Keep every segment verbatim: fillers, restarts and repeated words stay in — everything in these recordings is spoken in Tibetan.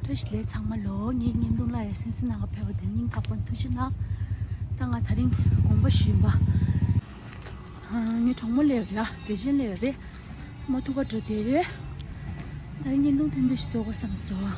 བཀྲ་ཤིས་བདེ་ལེགས་ཚང་མ་ལོ། ངའི་བརྙན་ཐུང་ལ་ཡ་གསན་གཟིགས་གནང་ག་ཕེབས་པ་དེ་སྙིང་ཐག་པ་ནས་ཐུགས་རྗེ་གནང་། ད་ང་དེ་རིང་དགོངས་པ་ཞུས་པ། ཨ། ངའི་གྲོགས་མོ་སླེབས་ཡོད་ར། བདེ་ཆེན་སླེབས་ཡོད་རེད། མོ་ཐུག་ག་འགྲོ་བསྡད་ཡོད། ད་རིང་བརྙན་ཐུང་ཐུང་ཐུང་ཞིག་བཟོ་དགོས་བསམ་སོང་།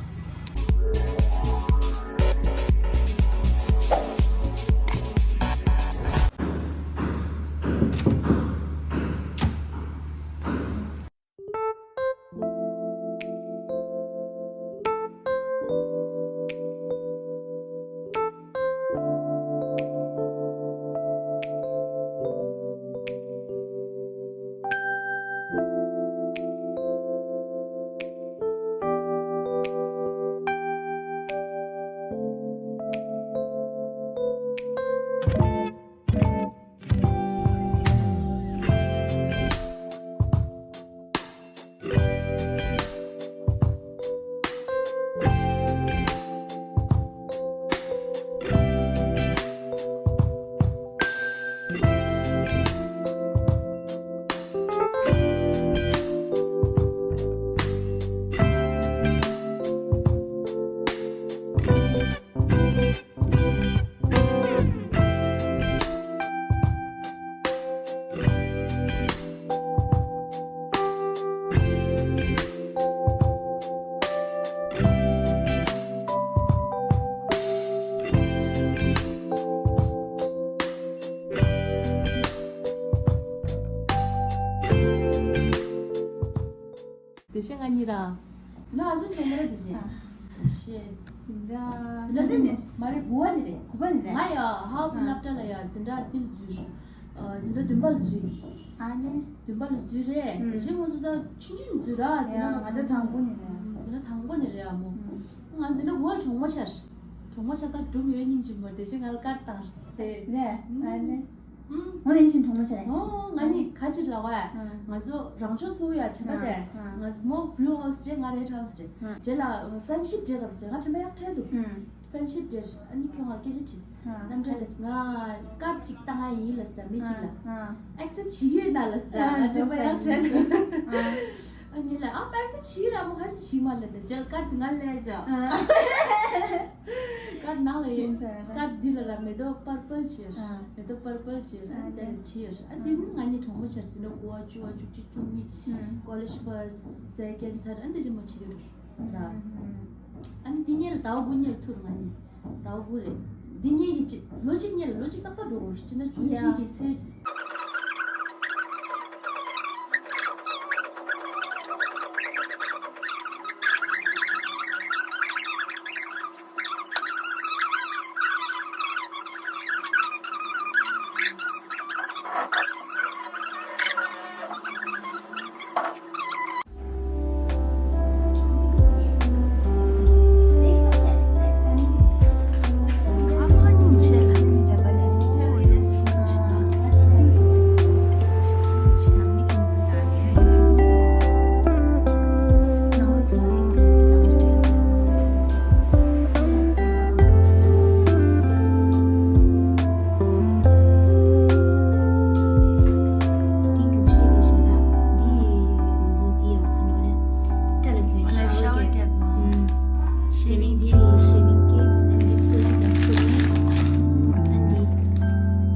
བདེ་ཆེན་ང་གཉིས་ར། འཛིན་གྲྭ་ག་ཚོད་ནས་ཡིན་པ་རེད། བདེ་ཆེན། ཨ། ཤེས། འཛིན་གྲྭ། འཛིན་གྲྭ་ཟེར་ནས་མ་རེད། དགུ་པ་ནས་རེད། དགུ་པ་ནས་རེད། ང་ཡ་ཧའོ་པི་སློབ་གྲྭ་ལ་ཡ་འཛིན་གྲྭ་འདི་ལ་འཛུལ། ཨ། འཛིན་གྲྭ་བདུན་པ་ལ་འཛུལ། ཨ་ནི། བདུན་པ་ལ་འཛུལ་རེད། ཨུམ། བདེ་ཆེན་ང་ཚོ་ད་ཆུང་ཆུང་འཛུལ་ར། འཛིན་གྲྭ་ཡ་ང་ད་དང་པོ་ནས་རེད། འཛིན་གྲྭ་དང་པོ་ནས་རེད་ཨ་མོ། ཨུམ། ང་འཛིན་གྲྭ་དགུ་པ་གྲོགས་མོ་ཆགས། གྲོགས་མོ་ཆགས་ད་སྒྲུང་ཡོད་སྙིང་རྗེ་མོ། བདེ་ཆེན་ང་ལ་བཀའ་བཏང་། རེད། ཨ་ནི། ཨུམ། འོ་ནི་ཕྱིན་གྲོགས་མོ་བྱས། ཨོ། ང་གཉིས་ག་ཅིག་ལབ་པ། ཨ། ང་ཚོ་རང་ཕྱོགས་ཚོ་ཡ་དྲན་པ་དེ། ཨ། ང་མོ་བྷུ་ལུ་ཧའུ་སི་རེད། ང་རེད་ཧའུ་སི་རེད། ཨ། རྗེས་ལ་ཧྥྲེན་ཤིབ་ཌེ་སྐབས་སུ་རེད། ང་དྲན་པ་ཡག་དྲན་འདུག་ཨ། ཧྥྲེན་ཤིབ་ཌེ། ཨ་ནི་ཁྱོད་ང་སྐད་ཆ་དྲིས། ཨ། རྣམ་གྲྭ་ལས་ང་ཀར་ཌ་ཅིག་བཏང་ཡ་ཡིན་ལབ་ས། མི་ཅིག་ལ། ཨ། ཨེག་སེབ་བྱེད་ཀྱི་ཡོད་ན་ལབ་ས། ཨ། ང་དྲན་པ་ཡག་དྲན་འདུག་ཨ། ཨ་ནི་ལ་ཨ་མ་ཨེག་སེབ་བྱེད་ཀྱི་ར་མོ་ཁ་ཅིག་བྱེད་མ་ལབ་དེ། རྗེས་ཀར་ཌ་ང་ལས་ཀྱང་། ཨ། ཀར་ཌ་ནང་ལ་ཡོད། ཀར་ཌ་འདི་ལ་ར་མེ་ཏོག་པར་པལ་བྱས། ཨ། མེ་ཏོག་པར་པལ་བྱས། ཨ། དེ་ལ་བྲིས་ཡོད། ཨ། དེ་ནི་ང་གཉིས་གྲོགས་མོ་ཆགས། འཛིན་གྲྭ་དགུ་པ་བཅུ་པ་བཅུ་གཅིག་བཅུ་གཉིས། ཨ། ཀོ་ལེཇ་ཕར་སི་སེ་ཀེན་ཌ་ཐར་ཌ། ཨ་འདི་བཞིན་མོ་བྱེད་ཀྱི་འགྲོ་ར། ཨ། ཨ་ནི་འདི་གཉིས་ལ་ཟླ་བ་དགུ་གཉིས་ལ་ཐུག་ར། ང་གཉིས་ཟླ་བ་དགུ་རེད། འདི་གཉིས་ཀྱི་ལོ་གཅིག་གཉིས་ལ་ལོ་གཅིག་ཏག་ཏག་འགྲོ་གི་རེད། སྤྱིར་ན་བཅུ་གཅིག་གི་ཚེས། འདི་རྒྱུགས་བཤད་རེད་ཤག་ལ། འདི་ང་ཚོ་འདི་ཡ་ཧ་ལོ་རེད། སྐྲ་ལ་གྱོན་ཤ་ཝར་ཀེབ། ཨུམ། ཤེ་བིང་འདི་ཤེ་བིང་ཀིཊ། ཨན་འདི་སོ་ཡི་དང་སོ་ཡི། ཨན་འདི་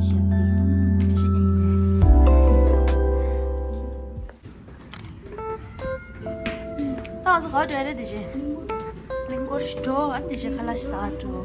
ཞབས་རྩི། འདི་ཤ་རྐྱང་ཡིན་ཏེ། ད་ང་ཚོ་ག་པར་འགྲོ་ཡ་རེད། དེ་བཞིན་གླིང་སྐོར་ཞིག་འགྲོ། ཨ་ནི་དེ་བཞིན་ཁ་ལག་ཞིག་ཟ་འགྲོ།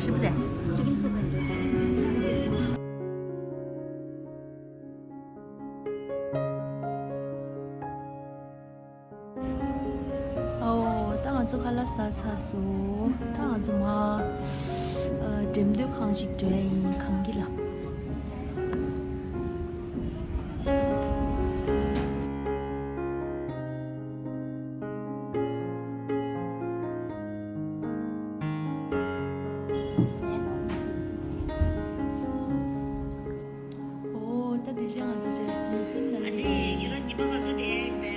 ཞིམ་པོ་དེ། Chicken soup and ཨོ། ད་ང་ཚོ་ཁ་ལག་ཟ་ཚར་སོང་། ད་ང་ཚོ་མར་ཨ་འགྲེམས་སྟོན་ཁང་ཞིག་འགྲོ་ཡ་ཡིན། གངས་སྐྱིད་ལ། ཨོ། ད་དེ་རྗེས་ང་ཚོ་དེ་མུ་སིམ་ལ་སླེབས། ཨ་ནི་ཁྱེད་རང་ཉི་མ་ག་ཚོད་བསྡད་ཡིན་པས།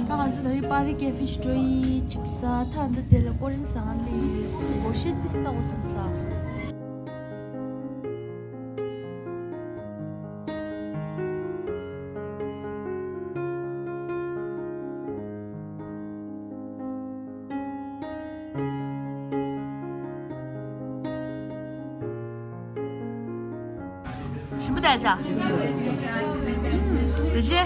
ད་ང་ཚོ་ད་རེས་པ་རི་ཀེ་ཧྥེ་ཞིག་འགྲོ་ཡི། ཅིག་ཟ། ད་འདི་དེ་ལ་ཀོ་རིན་ཟ་ང་སླེབས་ཡོད། སྒོར་གཞས་ཏིས་ལྟ་བུ་ཟིན་ས། ཞིམ་པོ་དེ་ཅག་དེ་ཅི།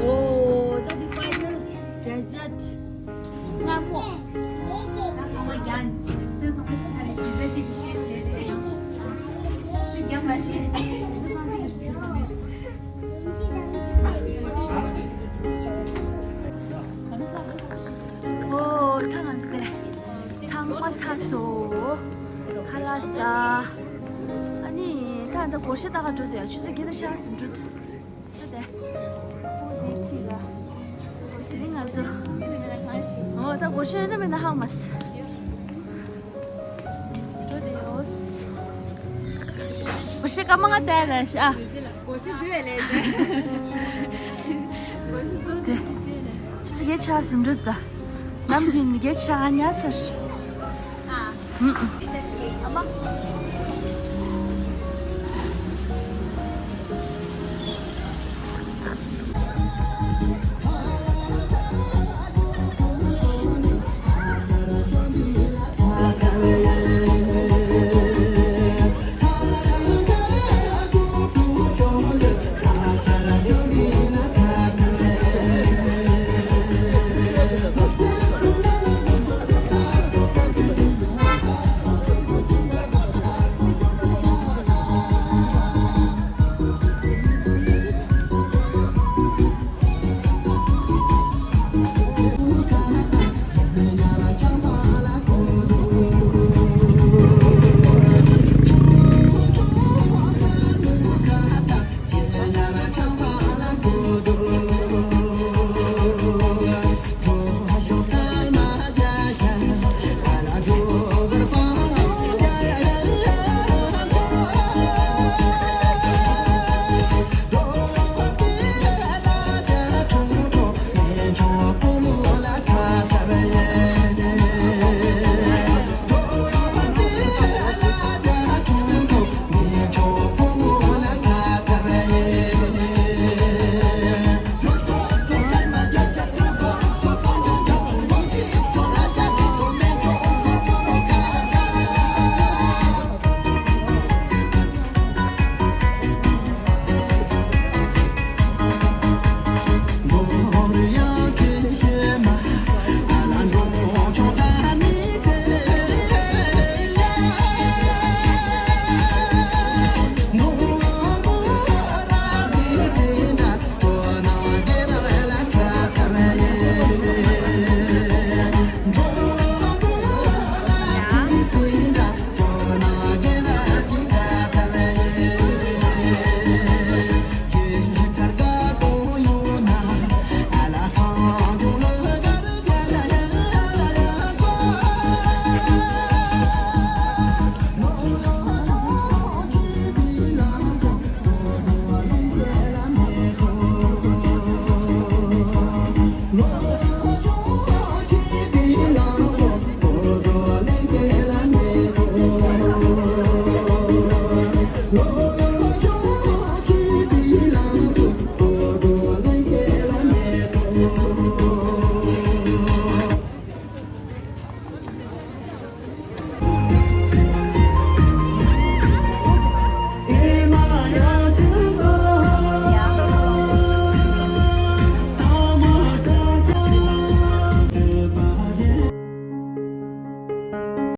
ཨོ། ད་འདི་ཕའི་ནལ་ཌེ་ཟར་ཊི། མངར་མོ། ཚང་མ་རྒྱག་སེམས་བཟང་པོ་ཞིག་ཐག་རེད། ཌེ་ཟར་ཊི་ཅིག་བཤད་བཤད་རེད་ཡང་ཤུགས་རྒྱག་མ་བཤད། ཨོ། ད་ང་ཚོ་དེ་ཚང་མ་ཚར་སོང་། ཁ་ལག་ཟ། ཨ་ནི་ད་ད་སྒོར་གཞས་ལྟ་ག་འགྲོ་འདུག་ཡ། ཆུ་ཚོད་བརྒྱད་དང་ཕྱེད་ཀ་ཟིན་འགྲོ་འདུག་ད་དེ་ཁྲིད་ལ་སྒོར་གཞས་རིང་ང་ཚོ། ཨོ། ད་སྒོར་གཞས་ཡོད་ན་མེད་ན་ཧང་མ་སི། འགྲོ་དེ་ཡོད། སྒོར་གཞས་སྐར་མ་ལྔ་སྟེར་ར་ཤ། སྒོར་གཞས་བསྡུས་ལས་ཏེ། སྒོར་གཞས་བཟོ་དེ། ཆུ་ཚོད་བརྒྱད་ཆགས་ཟིན་འགྲོ་ད། ནམ་རྒྱུན་ནི་བརྒྱད་ཆགས་ཉལ་ཚར། ཨ། ཨུམ།